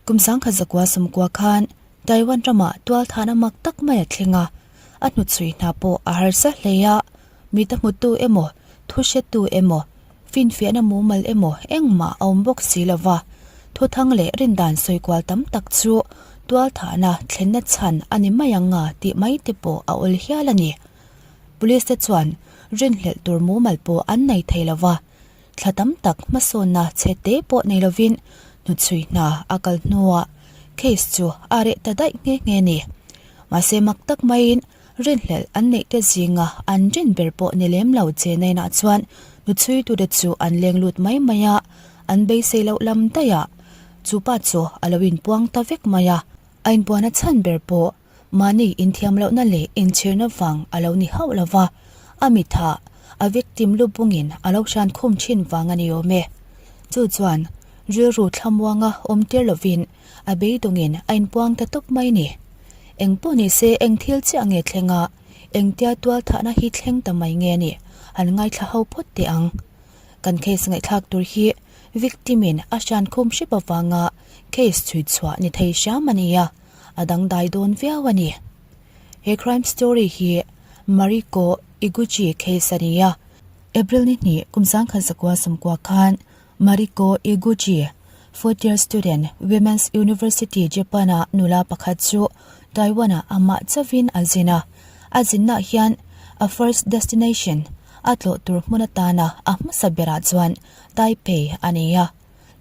Kum 1990 khan Taiwan ramah tualthahna mak tak mai a thleng a, a hnuchhui hna pawh a harsa hle a, mita hmutu emaw, thu hretu emaw, finfiahna mumal emaw engmah a awm bawk si lo va, thuthang leh rindan sawikual tam tak chu tualthahna thlenna chhan a ni mai ang a tih mai te pawh a awl hial a ni. Police te chuan rinhlelh tur mumal pawh an nei thei lo va, Thla tam tak hmasawnna chhe te pawh nei lovin hnuchhui hna a kal hnuah case chu a reh ta daih nghe nghe ni. Mahse mak tak maiin rinhlelh an neih te zinga an rin ber pawh ni lem lo che nainah chuan hnuchhuitute chu an leng lut mai mai a, an beisei loh lam daih ah chu pa chu a lo inpuang ta vek mai a. A inpuana chhan ber pawh Mahni inthiam lohna leh inchhirna vang a lo ni hauh lo va, a mitha, a victim lu bungin a lo hran khum thin vang a ni awm e. Chu chuan rilru thlamuanga awm tir lovin a beidawngin a inpuang ta tawp mai ni. Eng pawh ni se eng thil chiah nge thleng a, engtia tualthahna hi thleng ta mai nge ni han ngaithla ho phawt teh ang. Kan case ngaihthlak tur hi victim in a hran khum hrep avanga case chhui chhuah ni thei hram a ni a. a dangdai dawn viau a ni. He crime story hi Mariko Iguchi case a ni a, April ni hnih kum 1990 khan Mariko Iguchi, fourth year student, Women's University Japan-a nula pakhat chu Taiwan-ah amah chauhin a zin a. A zinnaah hian a first destination, a tlawh tur hmun atana a hmasa berah chuan Taipei a ni a.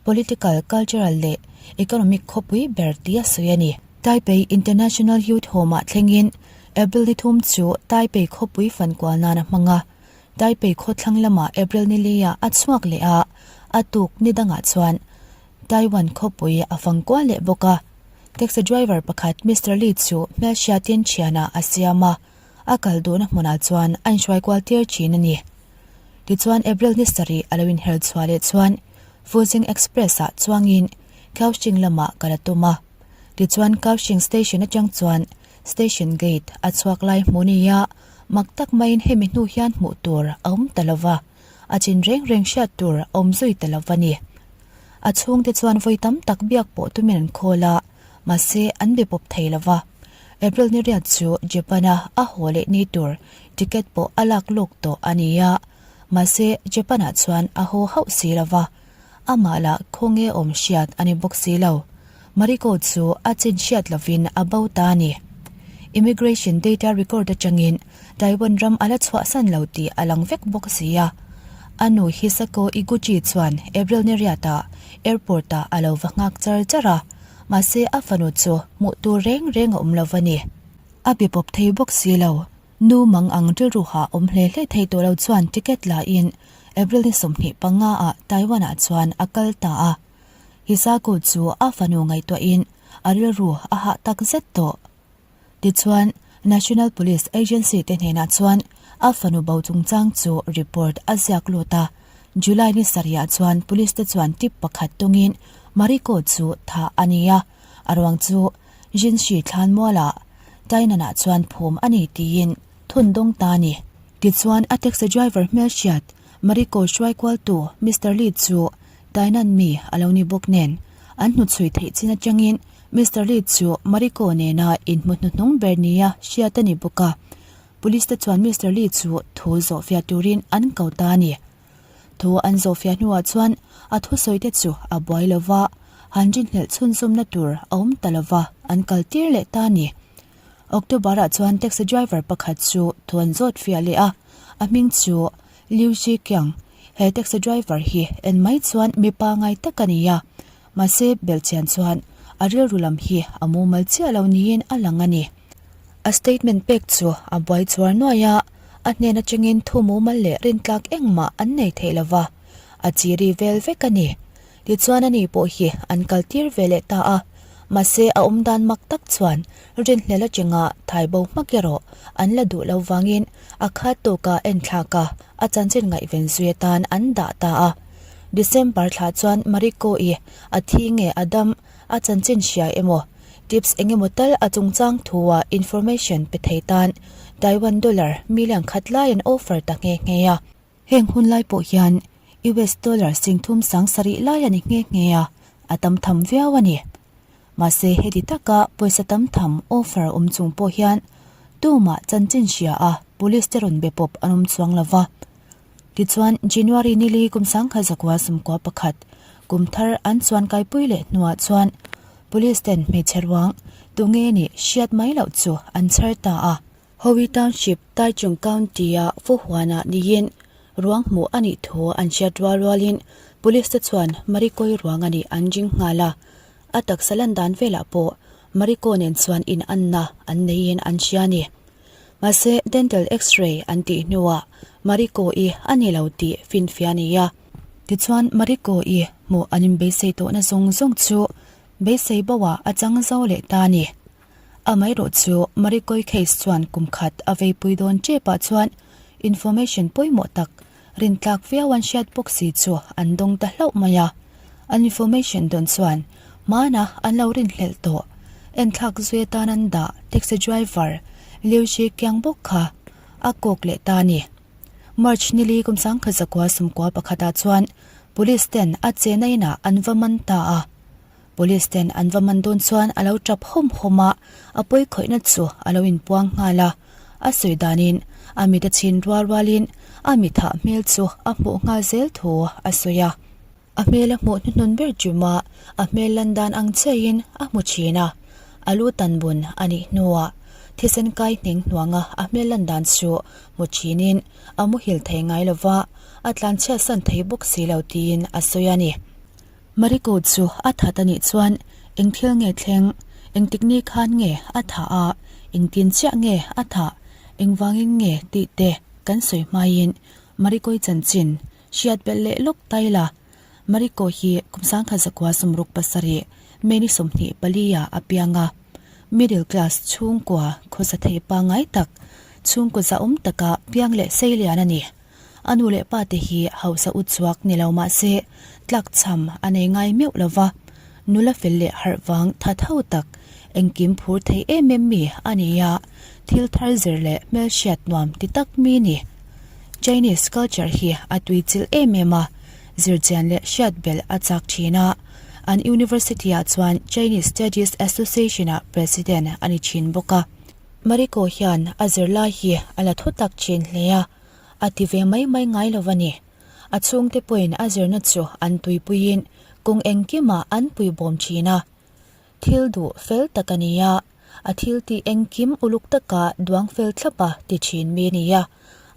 Political, cultural leh economic khawpui ber tih a sawi a ni. Taipei International Youth Home-ah thlengin April ni thum chu Taipei khawpui fankual nan a hmang a. Taipei khawthlang lamah April ni li-ah a chhuak leh a, a tuk ni dangah chuan Taiwan khawpui a fangkual leh bawk a. Taxi driver pakhat Mister Lee chu hmelhriatin thianah a siam a, a kal duhna hmunah chuan a inhruaikual tir thin a ni. Tichuan April ni sarih a lo inher chhuah leh chuan Fuzing Express-ah chuangin Kaohsiung lamah kal a tum a. Tichuan Kaohsiung Station atang chuan Station Gate a chhuak lai hmuh nia mak tak maiin hemi hnu hian hmuh tur a awm ta lova, a chin reng reng hriat tur a awm zui ta lova ni. A chhungte chuan vawi tam tak biak pawh tumin an khawl a, mahse an be pawp thei lova. April ni riat chu Japan-a a haw leh ni tur ticket pawh a lak lawk tawh a ni a, mahse Japan-ah chuan a haw hauh si lo va, amah lah khawnge awm hriat a ni bawk si lo. Mariko chu a chin hriat lovin a bo ta a ni. Immigration data record atangin Taiwan ram a la chhuahsan lo tih a lang vek bawk si a. A nu Hisako Iguchi chuan April ni riatah airport-ah a lo va nghak char char a, mahse a fanu chu hmuh tur reng reng a awm lo va ni. A be pawp thei bawk si lo. Nu mang ang rilruha awm hle hle thei tawh lo chuan ticket la in April ni 25 ah Taiwan ah chuan a kal ta a. Hisako chu a fanu ngaihtuah in a rilru a hah tak zet tawh. Tichuan, National Police Agency te hnenah chuan a fanu bo chungchang chu report a ziak lut a. July ni sarihah chuan police te chuan tip pakhat tawngin Mariko chu thah a ni a, a ruang chu Jinshi thlanmualah Tainan-ah chuan phum a ni tiin thun dawng ta a ni. Tichuan, a taxi driver hmelhriat Mariko hruaikualtu Mister Lee chu Tainan mi a lo ni bawk nen an hnuchhui theih chin atangin Mister Lee chu Mariko nena inhmu hnuhnung ber nia hriat a ni bawk a. Police te chuan Mister Lee chu thu zawhfiah turin an ko ta a ni. Thu an zawhfiah hnuah chuan a thusawi te chu a buai lo va, han rinhlelh chhunzawmna tur a awm ta lo va, an kal tir leh ta a ni. October-ah chuan taxi driver pakhat chu thu an zawt fiah leh a, a hming chu Liu Zhiqiang. He taxi driver hi en mai chuan mipa ngai tak a ni a. Mahse, belhchian chuan a rilru lam hi a mumal chiah lo niin a lang a ni. A statement pek chu a buai chuar nuai a, a hnen atangin thu mumal leh rintlak engmah an nei thei lo va, a chiri vel vek a ni. Tichuan ani pawh hi an kal tir ve leh ta a, mahse a awm dan mak tak chuan rinhlel atanga thai bo hmak erawh an la duh lo vangin a khat tawka enthlak a, a chanchin ngaihven zui atan an dah ta a. December thla chuan Mariko-i a thi nge a dam a chanchin hria emaw tips engemaw tal a chungchang thua information pe thei tan Taiwan dollar million khat lai an offer ta nghe nghe a. Heng hun lai pawh hian US dollar 37,000 lai a ni nghe nghe a, a tam tham viau a ni. Mahse heti taka pawisa tam tham offer awm chung pawh hian tumah chanchin hria a police te rawn be pawp an awm chuang lo va. Tichuan January nili kum sangkhat zakua 11 kum thar an chuan kaipui leh hnuah chuan police ten hmeichhe ruang tunge nih hriat mai loh chu an chhar ta a. Howi Township, Taichung County-a Fuhuan-ah niin ruang hmuh a nih thu an hriat rual rualin Police te chuan Marikoi ruang a nih an ring nghal a. A taksa lan dan velah pawh Mariko nen chuan inanna an neiin an hria a ni. Mahse, dental x-ray an tih hnuah Mariko-i a ni lo tih finfiah a ni a. Tichuan, Mariko-i hmuh an inbeisei tawhna zawng zawng chu beisei boah a chang zo leh ta a ni. Amaherawh chu Marikoi case chuan kum khat a veipui dawn tepah chuan information pawimawh tak rintlak viau an hriat bawk si chu an dawng ta hlauh mai a. An information dawn chuan hmana an lo rinhlelh tawh enthlak zui atan an dah taxi driver Liu Shi Qiang bawk kha a kawk leh ta a ni. March nili kum 1991 pakhatah chuan police ten a chena inah an va man ta a. Police ten an va man dawn chuan a lo tap hawm hawm a, a pawi khawihna chu a lo inpuang nghal a. A sawi danin a mit a chhin rual rualin a mithah hmel chu a hmuh nghal zel thu a sawi a. A hmel a hmuh hnuhnun ber ṭuma a hmel lan dan ang chiahin a hmu ṭhin a. A lu tan bun a nih hnuah thisen kai hneng hnuanga a hmel lan dan chu hmu ṭhinin a muhil thei ngai lova, a tlanchhiatsan thei bawk si lo tiin a sawi a ni. Mariko chu a that a nih chuan eng thil nge thleng, engtik ni khan nge a thah a, engtin chiah nge a thah, engvangin nge tih te kan sawi hmaiin Marikoi chanchin hriat belh leh lawk ta ila. Mariko hi kum 1967 May ni 24 ah a piang a, middle class chhungkua khawsa thei pangngai tak, chhungkaw zahawm taka piang leh seilian a ni. A nu leh pa te hi hausa u chhuak ni lo mah se tlakchham a nei ngai meuh lo va, nula fel leh harh vang tha tho tak, engkim phur thei em em mi a ni a, thil thar zir leh hmelhriat nuam ti tak mi ni. Chinese culture hi a tuichilh em em a, zirchian leh hriat belh a chak thin a, an university ah chuan Chinese Studies Association ah president a ni thin bawk a. Mariko hian a zirlai hi a la thu tak thin hle a, A ti ve mai mai ngai lo a ni. A chhungte pawhin a zirna chu an tuipuiin kawng engkimah an puibawm thin a. Thil duh fel tak a ni a, a thil tih engkim uluk taka duang fel thlap a ti thin mi a ni a,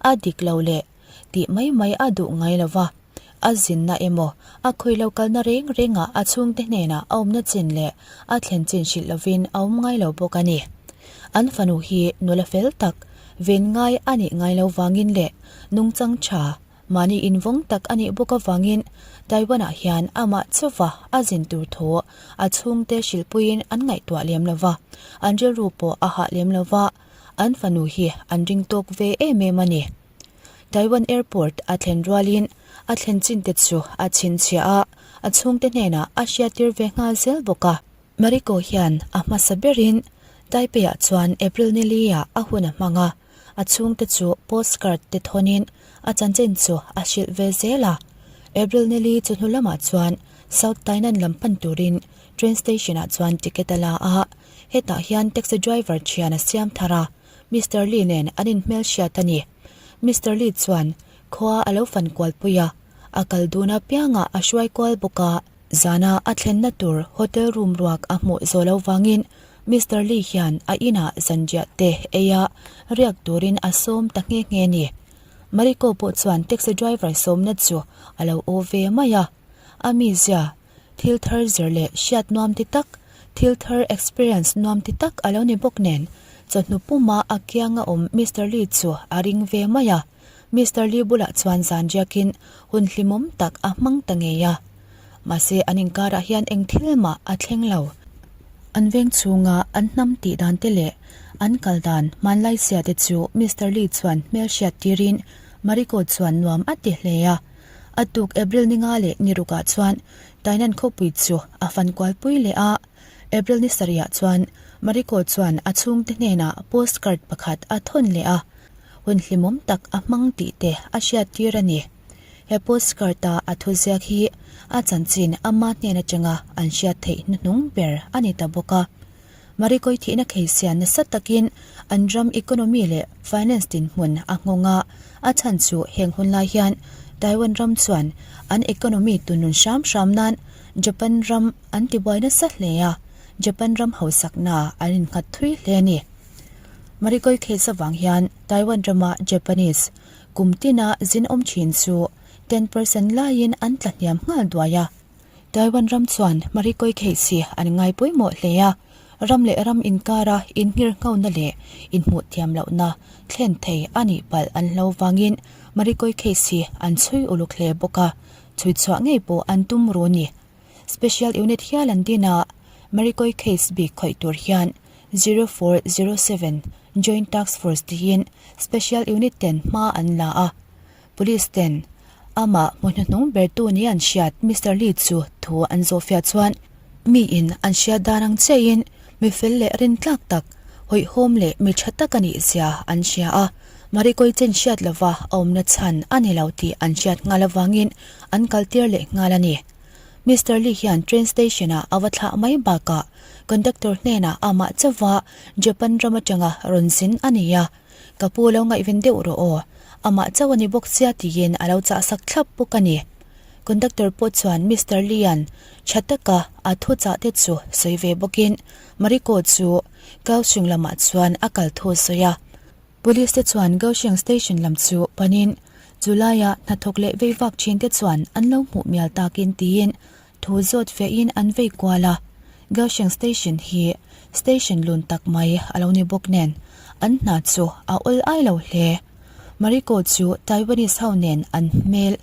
a dik lo leh tih mai mai a duh ngai lo va. A zinna emaw, a khawi lo kalna reng rengah a chhungte hnenah a awmna chin leh a thlen chin hrilh lovin a awm ngai lo bawk a ni. An fanu hi nula fel tak, ven ngai a nih ngai lo vangin leh nungchang tha, mahni invawng tak a nih bawk avangin Taiwan-ah hian amah chauva a zin tur thu a chhungte hrilhpuiin an ngaihtuah lem lo va, an rilru pawh a hah lem lo va, an fanu hi an ring tawk ve em em a ni. Taiwan Airport a thlen rualin a thlen chin te chu a chhinchhiah a, a chhungte hnenah a hriattir ve nghal zel bawk a. Mariko hian a hmasa berin Taipei-ah chuan April ni li-ah a hun a hmang a, a chhungte chu postcard te thawnin a chanchin chu a hrilh ve zel a. April ni li chu hnu lamah chuan South Tainan lam pan turin train station-ah chuan ticket a la a, hetah hian taxi driver thian a siam thar a. Mister Lee nen an inhmelhriat a ni. Mister Lee chuan khua a lo fan kualpui a, a kal dun apiangah a hruai kual bawk a. Zana a thlenna tur hotel room ruak a hmuh zawh lo vangin Mister Lee hian a inah zanriah te ei a, riak turin a sawm ta nghe nghe a ni. Mariko pawh chuan taxi driver sawmna chu a lo aw ve mai a. A mizia Thil thar zir leh hriat nuam ti tak, thil thar experience nuam ti tak a lo ni bawk nen, chawhnu puma a kianga awm Mister Lee chu a ring ve mai a. Mister Lee bulah chuan zan riakin hun hlimawm tak a hmang ta ngei a. Mahse an inkarah hian eng thil mah a thleng lo. An veng chhunga an hnam tih dan te leh an kal dan hmanlai sia te chu Mister Lee chuan hmel hriat tirin Mariko chuan nuam a ti hle a. A tuk April ni nga leh ni rukah chuan Tainan khawpui chu a fan kualpui leh a, April ni sarihah chuan Mariko chuan a chhungte hnenah postcard pakhat a thawn leh a, hun hlimawm tak a hmang tih te a hriattir a ni. He postcard-a a thuziak hi a chanchin ama hnen atanga an hriat theih hnuhnung ber a ni ta bawk a. Marikoi thihna kheisian nasa takin an ram economy leh finance dinhmun a nghawng a, a chhan chu heng hun lai hian Taiwan ram chuan an economy tunun hram hram nan Japan ram an tibuai nasa hle a, Japan ram hausakna an innghat thui hle a ni. Marikoi case avang hian Taiwan rama Japanese kum tina zin awm thin chu 10% laiin an tla hniam nghal duai a. Taiwan ram chuan Marikoi case hi an ngai pawimawh hle a, ram leh ram inkara inngirnghauna leh inhmuh thiam lohna thlen thei a nih palh an hlo vangin Marikoi case hi an chhui uluk hle bawk a, chhui chhuah ngei pawh an tum ru ni. Special Unit hial an din a, Marikoi case bik khawih tur hian 0407 Joint Task Force tiin Special Unit ten hma an la a, Police ten amah hmu hnuhnung bertu ni an hriat Mister Lee chu thu an zawhfiah chuan miin an hriat dan ang chiahin mi fel leh rintlak tak, hawihhawm leh mi tha tak a nih zia an hria a, Marikoi chen hriat lova a awmna chhan a ni lo tih an hriat nghal avangin an kaltir leh nghal a ni. Mister Lee hian train station ah a va thlah mai bakah conductor hnenah amah chauva Japan ram atanga rawn zin a ni a, Ka pu lo ngaihven deuh rawh aw, amah chauh a ni bawk sia tiin a lo chah sak thlap bawk a ni. Conductor pawh chuan Mister Lee-a'n tha taka a thu chah te chu sawi ve bawkin Mariko chu Kaohsiung lamah chuan a kal thu a sawi a. Police te chuan Kaohsiung station lam chu panin chulaia hnathawk leh vei vak thin te chuan an lo hmuh mial takin tiin Thu zawt fehin an vei kual a, Kaohsiung Station hi station lun tak mai a lo ni bawk nen an hna chu a awl ai lo hle. Mariko chu Taiwanese ho nen an hmel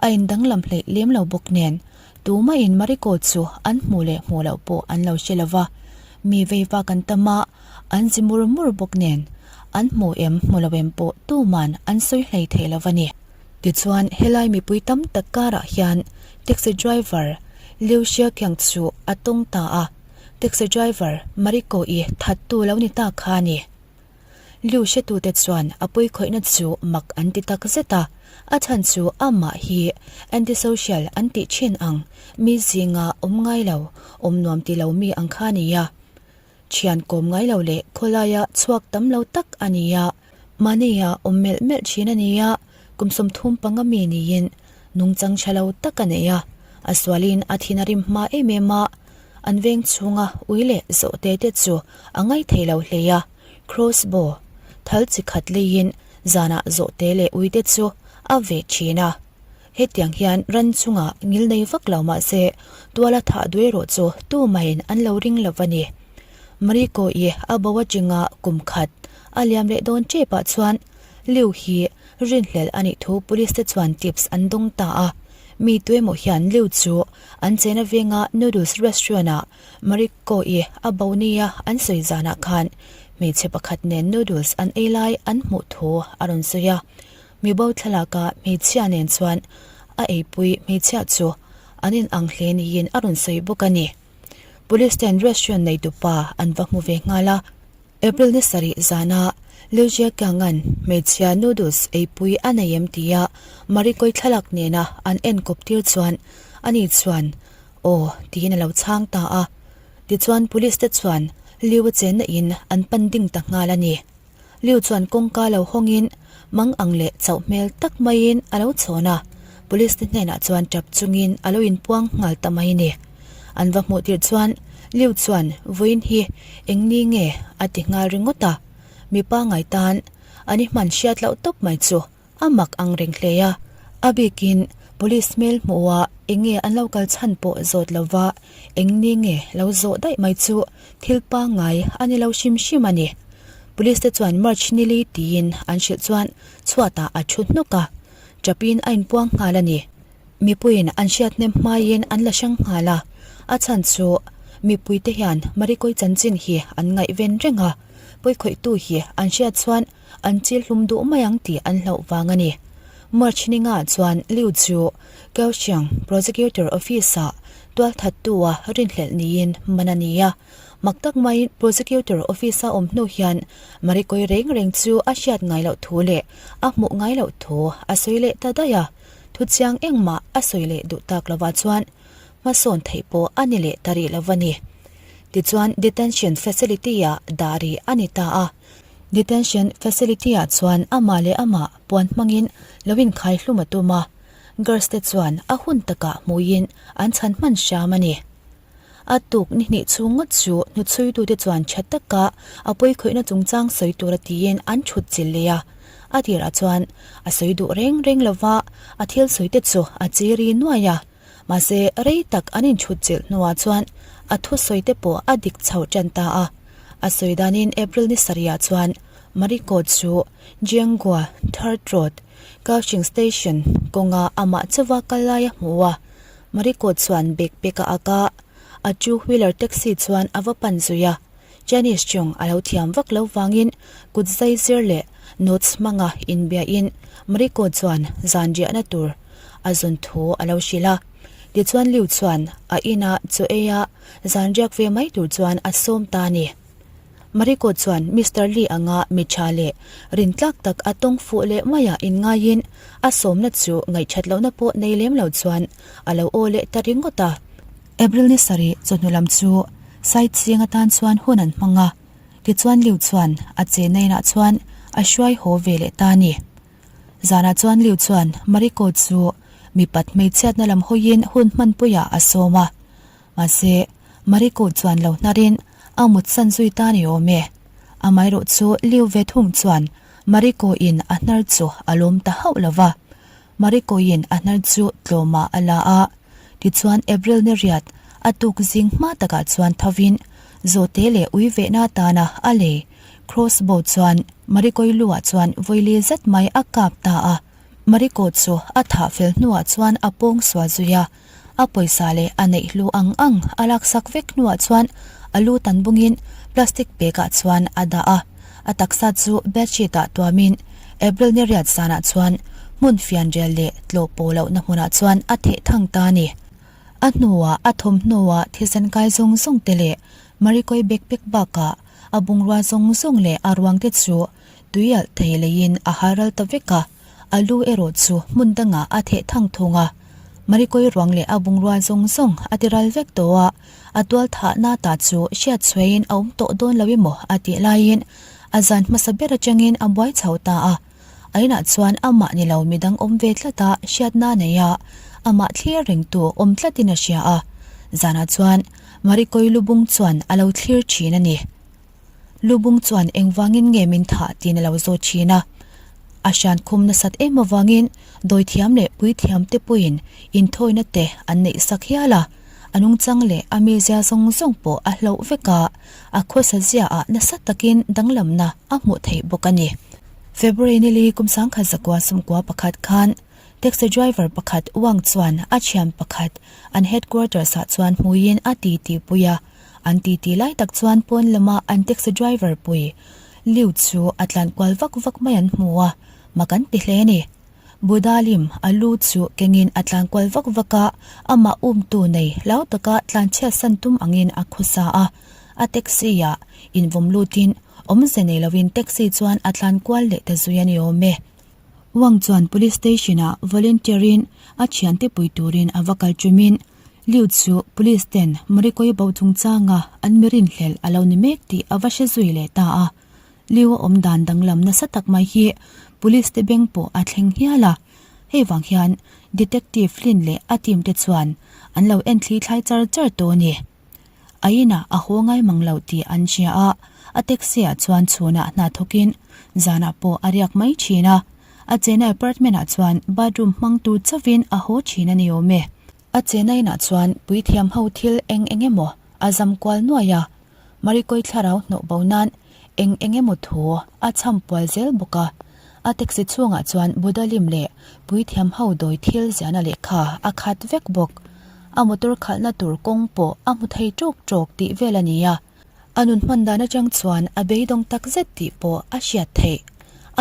a indanglam hleih lem lo bawk nen tumahin Mariko chu an hmuh leh hmuh loh pawh an lo hre lo va, mi vei vak an tam a, an zi mur mur bawk nen an hmu em hmu lo em pawh tuman an sawi hlei thei lo va ni. Tichuan, helai mipui tam tak karah hian taxi driver Liu Xiaoqiang chu a tawng ta a, taxi driver Mariko-i thattu lo ni ta kha a ni. Liu hretute chuan a puikhawihna chu mak an ti tak zet a, a chhan chu amah hi antisocial an tih thin ang, mi zinga awm ngai lo, awm nuam ti lo mi ang kha a ni a. Thian kawm ngai lo leh khawlaia chhuak tam lo tak a ni a, mahnia awm melh melh thin a ni a, kum 35 mi niin nungchang tha lo tak a nei a, a sualin a thin a rim hma em em a, an veng chhunga ui leh zawhte te chu a ngai thei lo hle a, crossbow thal chi khat leiin zanah zawhte leh uite chu a veh thin a. Hetiang hian ran chungah ngil nei vak lo mah se, tuala thah duai erawh chu tumahin an lo ring lo va ni. Mariko-i a bo atanga kum khat a liam leh dawn tepah chuan Liu hi rinhlelh a nih thu police te chuan tips an dawng ta a. Mi tuemaw hian Liu chu an chena venga noodles restaurant-ah Mariko-i a bo nia an sawi zanah khan hmeichhe pakhat nen noodles an ei lai an hmuh thu a rawn sawi a. Mibo thlalaka hmeichhia nen chuan a eipui hmeichhia chu an in ang hle niin a rawn sawi bawk a ni. Police ten restaurant neitupa an va hmu ve nghal a, April ni sarih zana Liu Jiaqiang-a'n hmeichhia noodles eipui a nei em tia Marikoi thlalak nena an enkawp tir chuan ani chuan aw tiin a lo chhang ta a. Tichuan police te chuan Liu-a chenna in an pan ding ta nghal a ni. Liu chuan kawngka lo hawngin mang ang leh chauh hmel tak maiin a lo chhawn a, police te hnenah chuan tap chungin a lo inpuang nghal ta mai a ni. An va hmuh tirh chuan Liu chuan vawiin hi eng ni nge a ti nghal ringawt a, mipa ngai tan an i hman hriat loh tawp mai chu A mak ang reng hle a, a bikin police hmel hmuhah eng nge an lo kal chhan pawh zawt lova eng ni nge lo zawh daih mai chu thil pangngai a ni lo hrim hrim a ni. Police te chuan March nili tiin an hrilh chuan chhuatah a thu hnawk a, chapin a inpuang nghal a ni. Mipuiin an hriat hnem hmaiin an la hrang nghal a, a chhan chu mipuite hian Marikoi chanchin hi an ngaihven reng a, pawikhawihtu hi an hriat chuan An chil hlum duh mai ang tih an hlauh vang a ni. March ninga chuan Liu chu Kaohsiung Prosecutor Office-ah tualthattu-a rinhlelh niin man a ni a. Mak tak maiin Prosecutor Office-a awm hnu hian Marikoi reng reng chu a hriat ngai loh thu leh a hmuh ngai loh thu a sawi leh ta daih a. Thuchiang engmah a sawi leh duh tak lovah chuan hmasawn theih pawh a ni leh ta rih lo a ni. Tichuan detention facility-ah dah rih a ni ta a. Detention facility-ah chuan amah leh amah puan hmangin lo inkhai hlum a tum a, girls te chuan a hun takah hmuiin an chhan hman hram a ni. A tuk ni hnih chhung ngawt chu hnuchhuitute chuan tha taka a pawikhawihna chungchang sawi tura tiin an thut chilh leh a. A tirah chuan a sawi duh reng reng lova, a thil sawite chu a chiri nuai a. Mahse, rei tak an inchhut chilh hnuah chuan a thusawite pawh a dik chho tan ta a. A sawi danin April ni sarihah chuan Mariko chu Jianghua Third Road, Kaohsiung Station kawnga amah chauva kal lai a hmu a. Mariko chuan bag pek a ak a, a two wheeler taxi chuan a va pan zui a. Chinese chung a lo thiam vak lo vangin kut zai zir leh notes hmanga inbiahin Mariko chuan zan riahna tur a zawn thu a lo hrilh a. Tichuan Liu chuan a inah chaw ei a zan riak ve mai tur chuan a sawm ta a ni. Mariko chuan Mister Li anga mi tha leh rintlak tak a tawng fuh leh maiah inngaiin a sawmna chu ngaihthat lohna pawh nei lem lo chuan a lo aw leh ta ringawt a. April ni sarih chawhnu lam chu sightseeing atan chuan hun an hmang a, tichuan Liu chuan a chenna inah chuan a hruai haw ve leh ta a ni. Zanah chuan Liu chuan Mariko chu mipat hmeichhiatna lam hawiin hun hmanpuiah a sawm a, mahse Mariko chuan lo hnarin a mutsan zui ta ni awm e. Amaherawh chu Liu ve thung chuan Mariko in a hnar chu a lawm ta hauh lo va, Marikoin a hnar chu tlawmah a la a, tichuan April ni riat a tuk zing hma takah chuan thovin zawhte leh ui vehna atana a lei crossbow chuan Marikoi luah chuan vawili zet mai a kap ta a. Mariko chu a thah fel hnuah chuan a pawng sual zui a, a pawisa leh a neih hlu ang ang a laksak vek hnuah chuan a lu tan bungin plastic bag ah chuan a dah a. A taksa chu bedsheet ah tuamin April ni riat zanah chuan hmun fianrial leh tlawh pawh lohna hmunah chuan a theh thang ta a ni. A hnuah a thawmhnaw-ah thisen kai zawng zawng te leh Marikoi backpack bakah a bungrua zawng zawng leh a ruang te chu tui alh thei leiin a haral ta vek a, a lu erawh chu hmun dangah a theh thang thung a. Marikoi ruang leh a bungrua zawng zawng a ti ral vek tawh a, A tual thahna ta chu hriat chhuaiin a awm tawh dawn lo emaw a tih laiin a zan hmasa ber atangin a buai chho ta a. A inah chuan amah ni lo midang awm ve tlat a hriatna nei a, amah thlir rengtu awm tlatin a hria a. Zanah chuan Marikoi lubung chuan a lo thlir thin a ni. Lubung chuan engvangin nge min thah tiin a lo zawt thin a. A hran khum nasat em avangin dawithiam leh puithiam te pawhin inthawina te an neih sak hial a. A nungchang leh a mizia zawng zawng pawh a hloh vek a, a khawsa ziaah nasa takin danglamna a hmuh theih bawk a ni. February nili kum sangkhat zakua sumkua pakhat khan taxi driver pakhat Wang chuan a thian pakhat an headquarters ah chuan hmuiin a ti ti pui a. An titi lai tak chuan pawn lama an taxi driver pui Liu chu a tlan kual vak vak mai an hmu a, mak an ti hle a ni. Buddha lim a lu chu kengin a tlan kual vak vak a, amah umtu nei hlau taka tlan chhiatsan tum angin a khawsa a. A taxi ah invawm lutin awmze nei lovin taxi chuan a tlan kual leh ta zui a ni awm e. Wang chuan police station ah volunteer in a thiante pui turin a va kal tumin Liu chu police ten Marikoi bo chungchanga an mi rinhlelh a lo ni mek tih a va hre zui leh ta a. Liu a awm dan danglam nasa tak mai hi police te beng pawh a thleng hial a. Hei vang hian Detective Lin leh a team te chuan an lo en thli thlai char char tawh a ni. A inah a haw ngai mang lo tih an hria a, a taxi ah chuan chhunah hna thawkin zanah pawh a riak mai thin a. A chena apartment ah chuan bathroom hmang tur chauhin a haw thin a ni awm e. A chena inah chuan puithiam ho thil eng eng emaw a zam kual nuai a, Marikoi thlarau hnawh bo nan eng eng emaw thu a chham pual zel bawk a. A taxi chhungah chuan Buddha lim leh puithiam ho dawi thil ziahna lehkha a khat vek bawk. A motor khalhna tur kawng pawh a hmu thei tawk tawk tih vel a ni a. A nun hman dan atang chuan a beidawng tak zet tih pawh a hriat theih.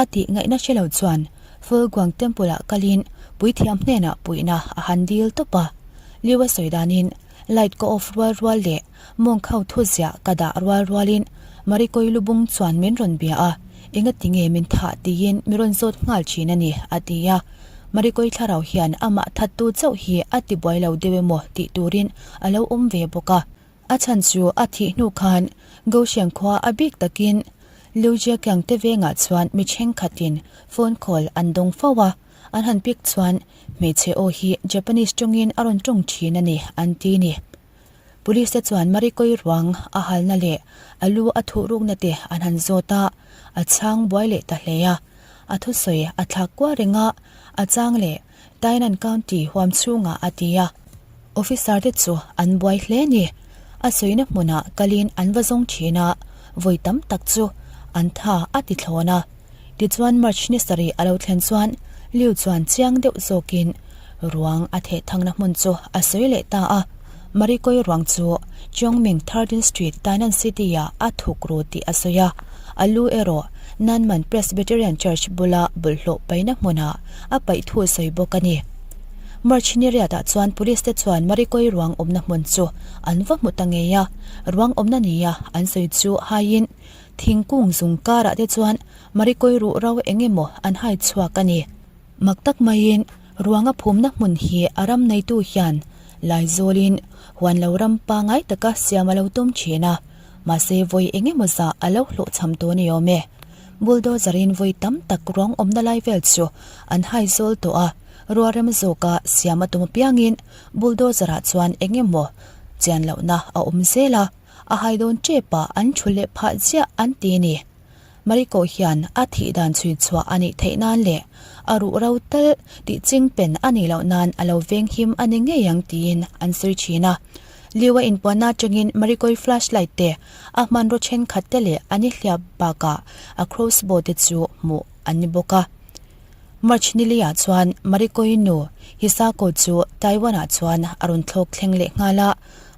A tih ngaihna hre lo chuan Fulguang Temple ah kalin puithiam hnenah puihna a han dil tawp a. Liu a sawi danin light ka off rual rual leh mawng khau thu ziah ka dah rual rualin Marikoi lubung chuan min rawn bia a, engatinge min thah tiin mi rawn zawt nghal thin a ni, a ti a. Marikoi thlarau hian amah thattu chauh hi a tibuai lo deuh emaw tih turin a lo awm ve bawk a. A chhan chu a thih hnu khan Goshen khua a bik takin Liu Jiaqiang te vengah chuan mi thenkhatin phone call an dawng fo a, an han pick chuan hmeichhe aw hi Japanese tawngin a rawn tawng thin a ni an ti ni. Police te chuan Marikoi ruang a halna leh a lu a thuh rukna te an han zawt a, a chhang buai leh ta hle a. A thusawi a thlak kual reng a, a chang leh Tainan County huam chhungah a ti a. Officer te chu an buai hle ni. A sawina hmunah kalin an va zawng thin a, vawi tam tak chu an tha a ti thlawn a. Tichuan March ni sarih a lo thlen chuan Liu chuan chiang deuh zawkin ruang a theh thangna hmun chu a sawi leh ta a. Marikoi ruang chu Chongming Thirteen Street, Tainan City-ah a thuk ru tih a sawi a. A lu erawh Nanman Presbyterian Church bula bawlhhlawh paihna hmunah a paih thu sawi bawk a ni. March ni riatah chuan police te chuan Marikoi ruang awmna hmun chu an va hmu ta ngei a, ruang awmna nia an sawi chu haiin Thingkung zung karah te chuan Marikoi ruh ro eng emaw an hai chhuak a ni. Mak tak maiin ruanga phumna hmun hi a ram neitu hian Laizawlin huan lo ram pangai taka siam a lo tum thin a, mahse vawi eng emaw zah a lo hlawhchham tawh ni awm e. Bulldozer in vawi tam tak ruang awmna lai vel chu an hai zawl tawh a, rualrem zawka siam a tum apiangin bulldozer ah chuan eng emaw chian lohna a awm zel a. A hai dawn tep a, an thu leh phah ziah an ti a ni. Mariko hian a thih dan chhui chhuah a nih theih nan leh a ruh ro tal tih ching pen a nih loh nan a lo veng him a ni ngei ang tiin an sawi thin a. Liu a inpuanna atangin Marikoi flashlight te, a hmanraw thenkhat te leh a nihliap bakah a crossbow te chu hmuh an ni bawk a. March niliah chuan Marikoi nu Hisako chu Taiwan-ah chuan a rawn thlawk thleng leh nghal a,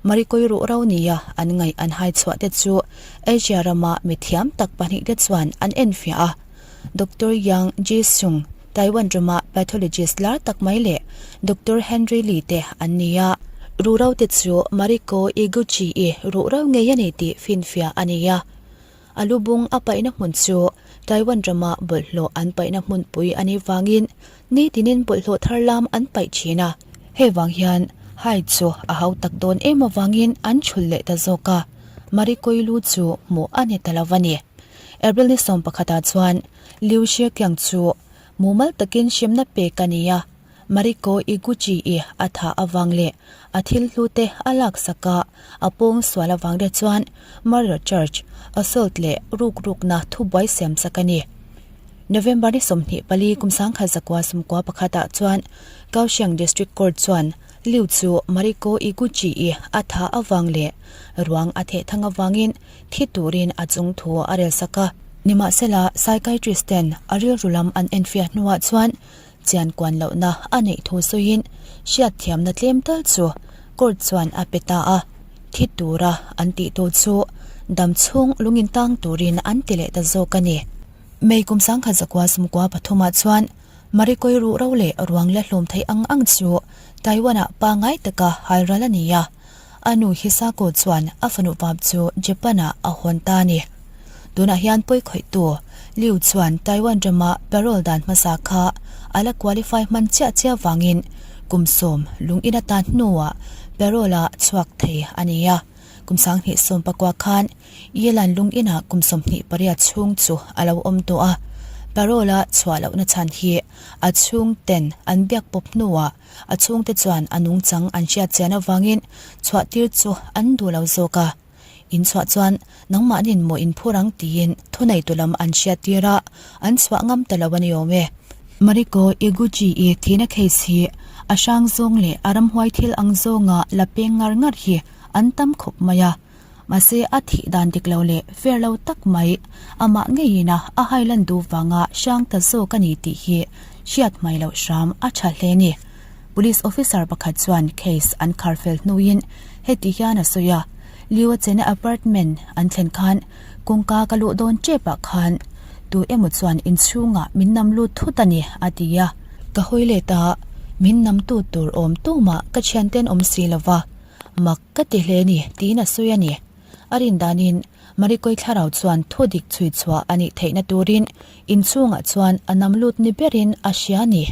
Marikoi ruh ro nia an ngaih an hai chhuah te chu Asia rama mi thiam tak pahnihte chuan an enfiah a. Doctor Yang Ji-sung, Taiwan rama pathologist lar tak mai leh Doctor Henry Lee te an ni a. Ruh ro te chu Mariko Iguchi-i ruh ro ngei a ni tih finfiah a ni a. A lu bung a paihna hmun chu Taiwan rama bawlhhlawh an paihna hmunpui a nih vangin nitinin bawlhhlawh thar lam an paih thin a. Hei vang hian hai chu a hau tak dawn em avangin an chhul leh ta zawk a, Marikoi lu chu hmuh a ni ta lo a ni. April ni sawmpakhatah chuan Liu Xiaoqiang chu mumal takin hremna pek a ni a. Mariko Iguchi-i a thah avang leh a thil hlute a laksak a, a pawng sual avang te chuan murder charge, assault leh rukrukna thubuai siamsak a ni. November ni 24 kum 1961 pakhatah chuan Kaohsiung District Court chuan Liu chu Mariko Iguchi-i a thah avang leh ruang a theh thang avangin thi turin a chung thu a relsak a. Nimahsela, psychiatrist ten a rilru lam an enfiah hnuah chuan Chian kuan lohna a neih thu sawiin hriatthiamna tlem tal chu court chuan a pe ta a, thi tura an tih tur chu dam chhung lungin tang turin an ti leh ta zawk a ni. May kum 1900 sumkua pathumah chuan Marikoi ruh ro leh ruang la hlawm theih ang ang chu Taiwan-ah pangngai taka halral a ni a. A nu Hisako chuan a fanu vap chu Japan-ah a hawn ta a ni. Tunah hian pawi khawihtu Liu chuan Taiwan rama parole dan hmasa kha a la qualify hman chiah chiah vangin kum sawm lungin a tan hnuah parole-a chhuak thei a ni a. Kum 2019 khan Yilan lunginah kum 28 chhung chu a lo awm tawh a. Parole-a chhuah lohna chhan hi a chhungten an biak pawp hnuah A chhungte chuan a nungchang an hriat chian avangin chhuahtir chu an duh lo zawk a. In chhuah chuan nangmahnin maw in phur ang tiin thuneitu lam an hriattir a, an chhuah ngam ta lo a ni awm e. Mariko Iguchi-i thihna case hi a hrang zawng leh a ramhuai thil ang zawnga la peng ngar ngar hi an tam khawp mai a. Mahse a thih dan dik lo leh fair lo tak mai, amah ngeiin a a hailan duh vanga hrang ta zawk a ni tih hi hriat hmai loh hram a tha hle ni. Police officer pakhat chuan case an khar fel hnuin heti hian a sawi a, Liu a chena apartment an thlen khan kawngka ka luh dawn tep ah khan tu emaw chuan inchhungah min nam lut thut a ni a ti a. Ka hawi let a, min nam tu tur awm tumah ka thianten awm si lova, Mak ka ti hle ni tiin a sawi a ni. A rin danin Marikoi thlarau chuan thu dik chhui chhuah a nih theihna turin inchhungah chuan a nam lut ni berin a hria a ni.